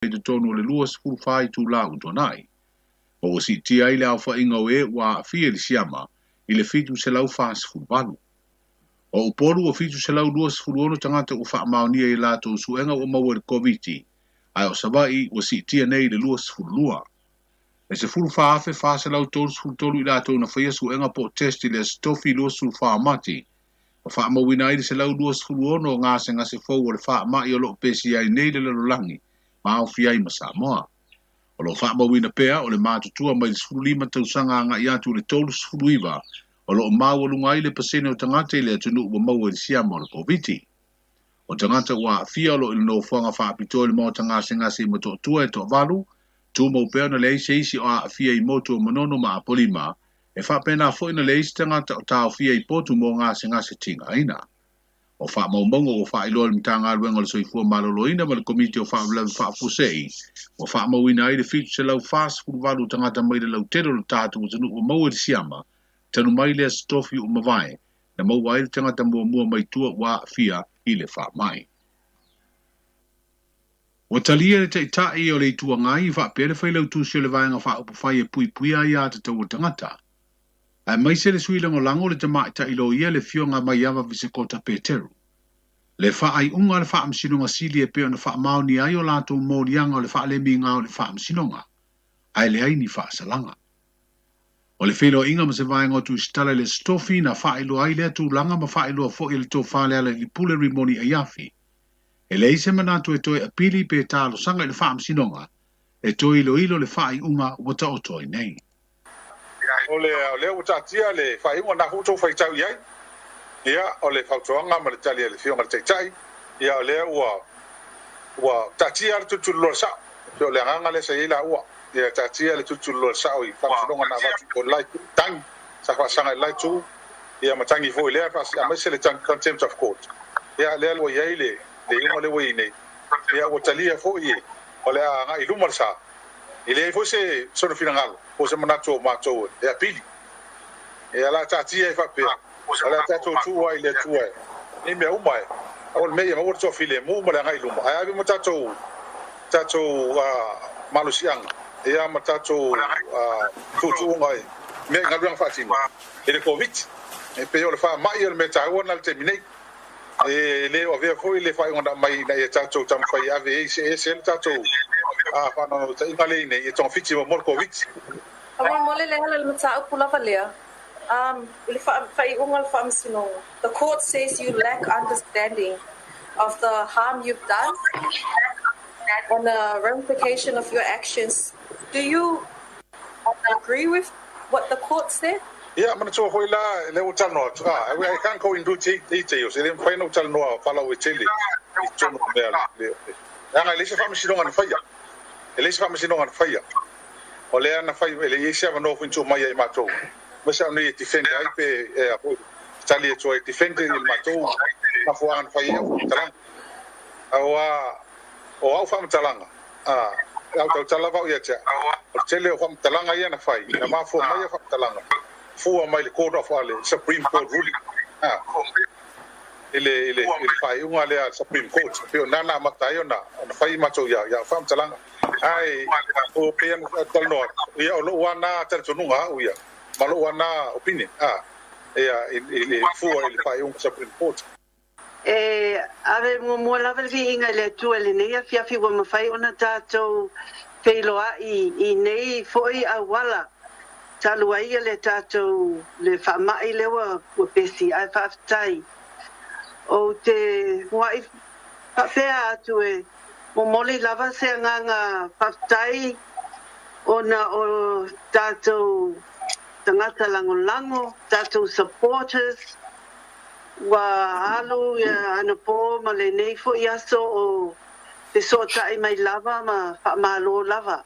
I totonu o le 24 itula ua tuanai, ma ua siitia ai le aofaiga o e ua aafia i le siama i le 748. O Upolu ua 726 tagata ua faamaonia i a latou suega ua maua i le Koviti, ae o Savaii ua siitia nei i le 22. E 14,433 i latou na faia suega po o test i le Aso Tofi 24 o Mati, ma faamauina ai le 126 o gasegase fou o le faamai o lo o pesia ai nei le lalolagi ma aofia ai ma Samoa. O lo o faamauina pea o le matutua mai le 15 tausaga agai atu i le 39 o lo o maualuga ai le pasene o tagata i le atunuu ua maua i le siama o le Koviti. O tagata ua aafia o lo o i le nofoaga faapitoa i le maota gasegase i Motootua e toavalu, tumau pea ona leai se isi o aafia i motu o Manono ma Apolima, E faapena foi na leai se tagata o taofia i potu mo gasegase tigaina. O faamaumauga ua faailoa e le Matagaluega o le Soifua Maloloina ma le Komiti o Faalavelave Faafuasei, ua faamauina ai le 748 o tagata mai le lautele o le tatou atunuu ua maua i le siama, talu mai le Aso Tofi ua mavae, na maua ai le tagata muamua mai tua ua aafia i le faamai. Ua talia le Taitai o le Itu Agai faapea le Failautusi o le Vaega Faaupufai e Puipuia Aia Tatau a Tagata, aemaise le Sui Lagolago le Tamaitai Loia le Afioga Maiava Visekota Peteru. Le faaiuga a le Faamasinoga Sili e pei ona faamaonia ai o latou moliaga o le faalemiga o le Faamasinoga, ae leai ni faasalaga. O le feiloaiga ma se vaega o Tusitala i le Aso Tofi na faailoa ai lea tulaga ma faailoa foi e le Tofa Lealailepule Rimoni Aiafi E leai se manatu e toe apili pe talosaga i le Faamasinoga e toe iloilo le faaiuga ua taoto ai nei. O lea ua taatia le faaiuga na foi ua outou faitau i ai. Ia, o le fautuaga ma le tali a le Afioga i le Taitai, ia o lea ua ua taatia le tulituliloa le sao. E pei o le agaga lea sa i ai laua, ia taatia le tulituliloa le sao i Faamasinoga na avatu i le la itu, tagi sa faasaga i le la itu, ia ma tagi foi i lea aemaise le contempt of court. Ia lea ua i ai le iuga lea ua i ai nei, ia ua talia foi o le a agai i luma le sa. E leai foi se sona finagalo po o se manatu o matou e apili. Ia o le a taatia ai faapea, o le a tatou tuu ai i le Atua nei mea uma e aua le mea ia maua le toafilemu ma le agai i luma, ae ave ma tatou tatou malosiaga ia ma tatou tuutuuga i mea i galuega faatino i le Koviti. E pei o le faamai o le mea taua lena i le taimi nei. E le o avea foi le faaiuga na aumai ina ia tatou taumafai e ave ai se ese le tatou faanaunautaiga lea i inei e togafiti muamua le Koviti. Faamolemole le ala i le mataupu lava lea, i le faaiuga o le Faamasinoga. The court says you lack understanding of the harm you've done and the ramification of your actions. Do you agree with what the court said? Ia, manatua foi la, lea ua talanoa atu, ah, I can't go into details, e le mafai ona ou talanoa faalauaitele i totonu o mea, leaga e leai se faamasinoga na faia, e leai se faamasinoga na faia. O lea na fai, e leai se avanoa foi na tuu mai ia i matou, aemaise au nei e defend ai pe, e a foi, tali atu ai, e defend i le matou mafuaaga na fai ai au faamatalaga. Aua o au faamatalaga, a, e autautala lava au ia te au, o le tele o faamatalaga ia na fai, na mafua mai ia faamatalaga, fua mai le Court of, le Supreme Court ruling, a, i le, i le, i le faaiuga lea a le Supreme Court, e pei o lena na amata ai ona, ona fai matou ia, ia au faamatalaga. Ae, o pei ona talanoa atu, ia o lou lava na talitonuga au ia, ma lou lava na opinion, a, ia, i, i le fua i le faaiuga Supreme Court. E ave muamua lava le viiga i le Atua i lenei afiafi ua mafai ona tatou feiloai i nei foi auala talu ai le tatou le faamai lea ua pesi ae faafetai ou te muai faapea atu e momoli lava se agaga faafetai ona o tatou tagata lagolago tatou supporters Ua alu anapo ma lenei foi aso o fesootai mai lava ma faamalo lava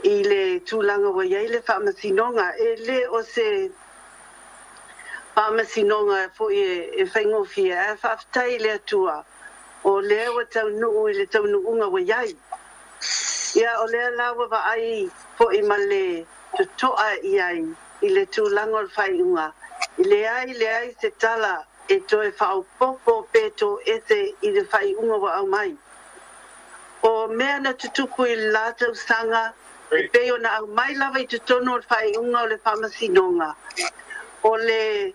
i le tulaga ua i ai le faamasinoga. E le o se faamasinoga foi e faigofie, ae faafetai i le Atua o lea ua taunuu i le taunuuga ua i ai. Ia, o lea la ua vaai foi ma le totoa i ai i le tulaga o le faaiuga, e leai leai se tala e toe faaopoopo pe toese i le faaiuga ua aumai. O. O mea na tutupu i le la tausaga, e pei ona aumai lava i totonu o le faaiuga o le Faamasinoga, o le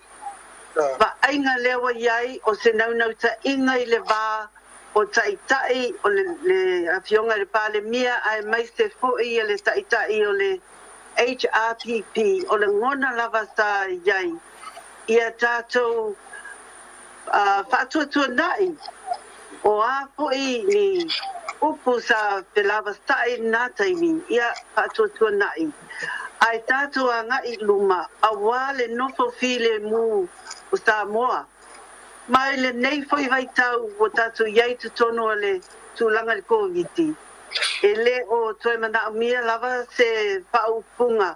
vaaiga lea ua i ai o se naunautaiga i le va o Taitai o le le Afioga i le Palemia aemaise foi le Taitai o le HRPP, o lagona lava sa i ai ia tatou faatuatuanai o a foi ni upu sa felavasa'i i lena taimi, ia faatuatuanai ae tatou agai i luma auā le nofo filemu o Samoa. Ma i lenei foi vaitau ua tatou i ai i totonu o le tulaga i le Koviti, e le o toe manaomia lava se faaupuga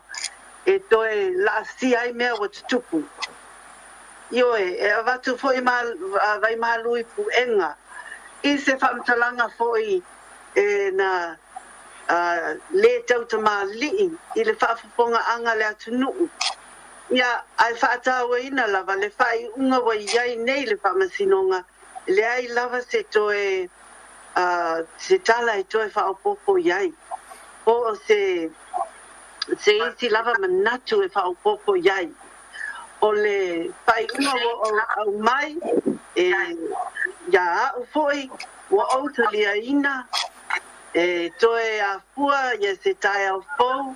e toe laasia ai mea ua tutupu. Ioe, e avatu foi ma vaimalu i puega i se faamatalaga foi e na lē tautamalii i le faafofogaaga a le atunuu, ia, ae faatauaina lava le faaiuga ua i ai nei le Faamasinoga, e leai lava se toe se tala e toe faaopoopo i ai, po o se se isi lava manatu e faaopoopo i ai. O le faaiuga ua ou aumai e iā au foi, ua ou taliaina e toe afua ia se taeao fou,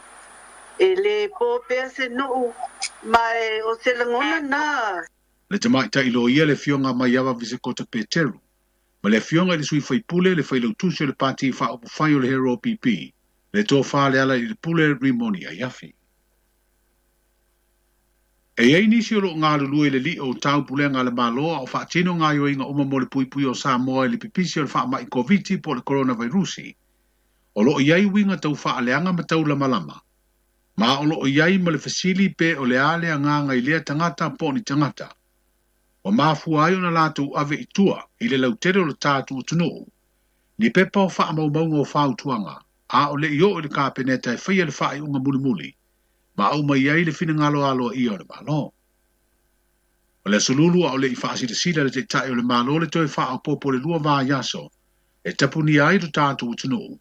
e lē po pea se nuu, ma e o se lagona na. Le Tamaitai Loia le Afioga Maiava Visekota Peteru, ma le Afioga i le Sui Faipule, le Failautusi o le Pati Faaupufai o le Hero PP, le Tofa Lealailepule Rimoni Aiafi. E i ai nisi o lo o galulue i le li'o o taupulega a le Malo a o faatino gaoioiga uma mo le puipuia o Samoa i le pipisi o le faamai Koviti po o le Koronavairusi. O lo o i ai uiga tau faaleaga ma tau lamalama, ma o lo o i ai ma le fesili pe o le a le agaga i lea tagata po o ni tagata ua mafua ai ona latou ave i tua i le lautele o le tatou atunuu ni pepa o faamaumauga o fautuaga a o le i oo i le Kapeneta e faia le faaiuga mulimuli ma aumai ai le finagalo aloaia o le Malo. O le Aso Lulu a o le i faasilasila le Taitai o le Malo le toe faaopoopo o le lua vaiaso e tapunia ai lo tatou atunuu,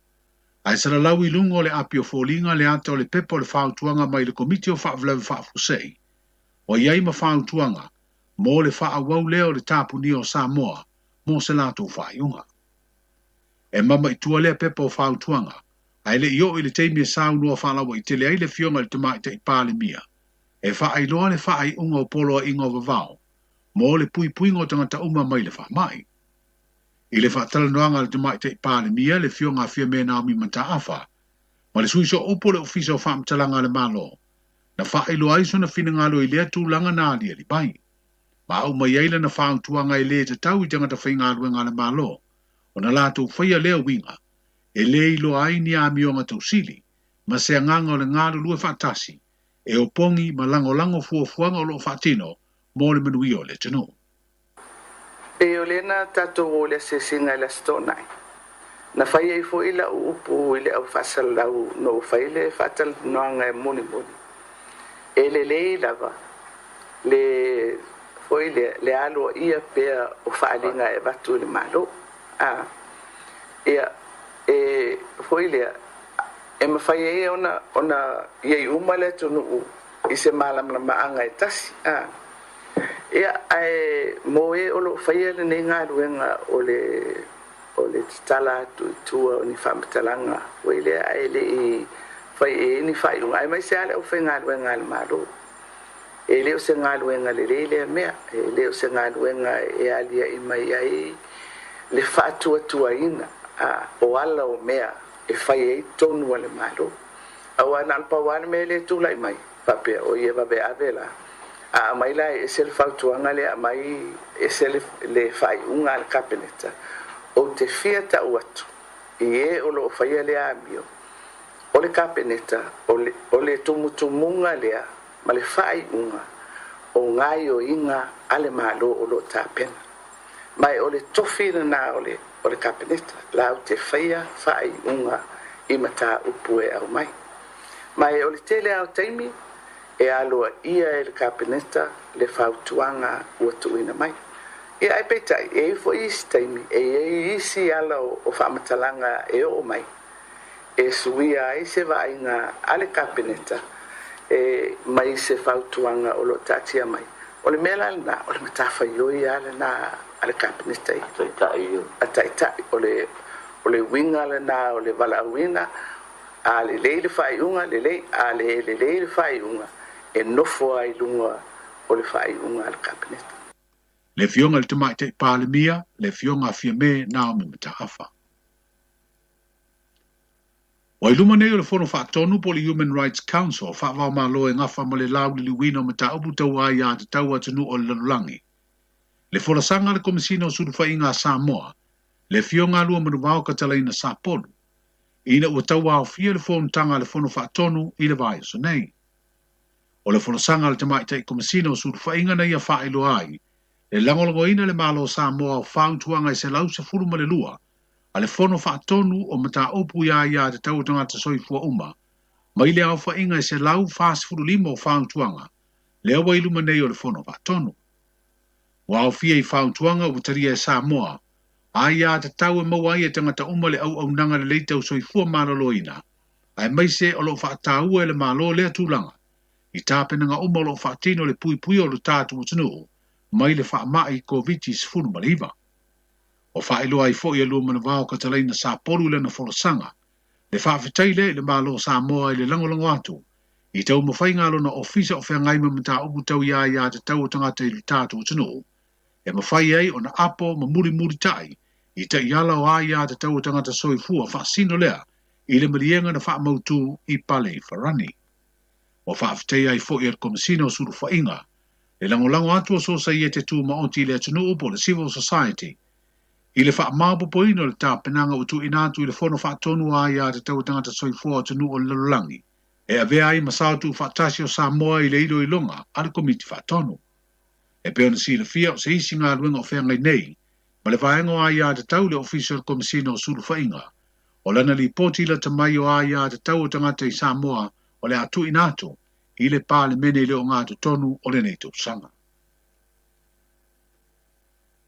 ae salalau i luga o le api o foliga le ata o le pepa o le fautuaga mai le Komiti o Faalavelave Faafuasei, ua i ai ma fautuaga mo le faaauau lea o le tapunia o Samoa mo se latou faaiuga. E mama i tua lea pepa o fautuaga, ae le i oo i le taimi e saunoa faalauaitele ai le Afioga i le Tamaitai Palemia e faailoa le faaiuga o poloaiga o vavao mo le puipuiga o tagata uma mai le faamai. I le faatalanoaga a le Tamaitai Palemia, le Afioga a Fiame Naomi Mataafa, ma le Sui Sooupu o le Ofisa o Faamatalaga a le Malo, na faailoa ai sona finagalo i lea tulaga na aliali mai. Ma aumai ai lana fautuaga e lē tatau i tagata faigaluega a le Malo ona latou faia lea uiga e lē iloa ai ni amioga tausili ma se agaga o le galulue faatasi e opogi ma lagolago fuafuaga o lo o faatino mo le manuia o le atunuu. Pei o lea na tatou o i le asiasiga i le Aso Toonai, na fai ai foi lau upu i le au faasalalau na ou fai le faatalanoaga e mulimuli, e lelei lava le foi lea le aloaia pea o faaaliga e avatu i le Malo. A, ia, e foi lea, e mafai ai ona, ona i ai uma le atunuu i se malamalamaaga e tasi. A, ia, ae mo e o lo o faia lenei galuega o le, o le tatala atu i tua o ni faamatalaga foi lea ae le i fai i ai ni faaiuga, aemaise lava le aufaigaluega a le Malo. E le o se galuega lelei lea mea, e le o se galuega e aliaʻi mai ai le faatuatuaina o ala o mea e fai ai tonu a le Malo. Aua na o le pau lava le mea lea e tulai mai, faapea, o ia vaveave la, a aumai la e ese le fautuaga lea, aumai ese le, le faaiuga a le Kapeneta, ou te fia tau atu i e o lo o faia lea amio, o le Kapeneta, o le, o le tumutumuga lea ma le faaiuga o gaoioiga a le Malo o lo o tapena. Ma e o le tofi lena o le, o le Kapeneta, latou te faia faaiuga i mataupu e aumai. Ma e o le tele lava o taimi e aloaia e le Kapeneta le fautuaga ua tuuina mai. Ia ae peitai, e i ai foi isi taimi e i ai isi ala o faamatalaga e oo mai e suia ai se vaaiga a le Kapeneta e mai se fautuaga o lo o taatia mai. O le mea la lena, o le matafaioi lava lena a le Kapeneta ia. A Taitai, o le o le uiga lena o le valaauina, a lelei le faaiuga, lelei, a le lelei le faaiuga, e nofo lava i luga o le faaiuga a le Kapeneta. Le Afioga i le Tamaitai Palemia, le Afioga a Fiame Naomi Mataafa. Ua i luma nei o le Fono Faatonu po o le Human Rights Council faava-o-Malo e gafa ma le lauliliuina o mataupu tau aiatatau a atunuu o le lalolagi, le folasaga a le Komesina o Sulufaiga a Samoa, le Afioga a Luamanuvao Katalaina Sapolu, ina ua tauaofia le fonotaga a le Fono Faatonu i le vaiaso nei. O le folasaga a le Tamaitai Komesina o Sulufaiga na ia faailoa ai le lagolagoina e le Malo o Samoa o fautuaga e 112 a le Fono Faatonu o Mataupu i Aiatatau a Tagata Soifua Uma mai le aofaiga e 145 o fautuaga lea ua i luma nei o le Fono Faatonu. Ua aofia i fautuaga ua talia e Samoa aiatatau e maua ai e tagata uma le auaunaga lelei tau soifua maloloina aemaise o lo o faataua e le Malo lea tulaga i tapenaga uma o lo o faatino le puipuia o lo tatou atunuu mai le faamai Koviti-19. Ua faailoa ai foi e Luamanuvao Katalaina Sapolu i lana folasaga le faafetai lea i le Malo o Samoa i le lagolago atu i taumafaiga a lona ofisa o feagai ma mataupu tau i aiatatau o tagata i lo tatou atunuu e mafai ai ona apo ma mulimulitai i taiala o aiatatau o tagata soifua faasino lea i le maliega na faamautu i Paleifarani. Ua faafetaia ai foi e le Komesina o Sulufaiga le lagolago atu o Sosaiete Tumaoti i le atunuu po o le Civil Society i le faamaopoopoina o le tapenaga ua tuuina atu i le Fono Faatonu o Aiatatau a Tagata Soifua o Atunuu o le Lalolagi e avea ai ma sao tuufaatasi o Samoa i le iloiloga a le Komiti Faatonu. E pei ona silafia o se isi galuega o feagai nei ma le Vaega o Aiatatau i le Ofisa o le Komesina o Sulufaiga o lana lipoti lata mai o aiatatau o tagata i Samoa o le a tuuina atu i le Palemene i le ogatotonu o lenei tausaga.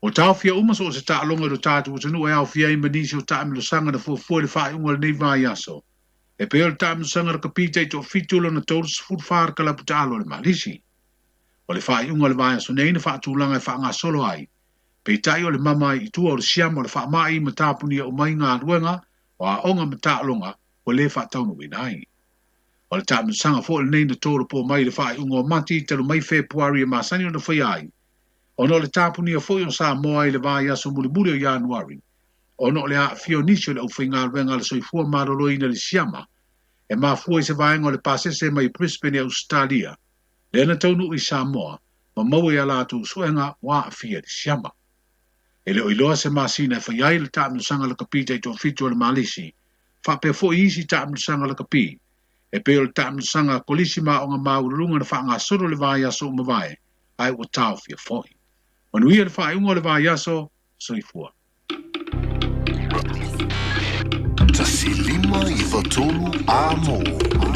Ua taofia uma so o se taaloga i lo tatou atunuu e aofia ai ma nisi o taamilosaga na fuafua i le faaiuga o lenei vaiaso, e pei o le taamilosaga rakapi taitoafitu lona 34 le kalapu taalo a le Malisi. O le faaiuga o le vaiaso nei na faatulaga e faagasolo ai, peitai o le mama ai i tua o le siama o le faamai ma tapunia uma ai galuega o aoga ma taaloga ua le faataunuuina ai. O le taamilosaga foi lenei na tolopo mai i le faaiuga o Mati talu mai Fepuari e masani ona faia ai, ona o le tapunia foi o Samoa i le vaiaso mulimuli o Ianuari, ona o le aafia o nisi o le aufaigaluega a le soifua maloloina i le siama e mafua i se vaega o le pasese mai Brisbane i Ausetalia, lea na taunuu i Samoa ma maua i a latou suega ua aafia i le siama. E le o iloa se masina e fai ai le taamilosaga lakapi taitoafitu a le Malisi, faapea foi isi taamilosaga lakapi, e pei o le taamilosaga a Kolisi ma Aoga Maualuluga na faagasolo i le vaiaso ua mavae, ae ua taofia foi. Manuia le faaiuga o le vaiaso, soifua. 1593 A Mō.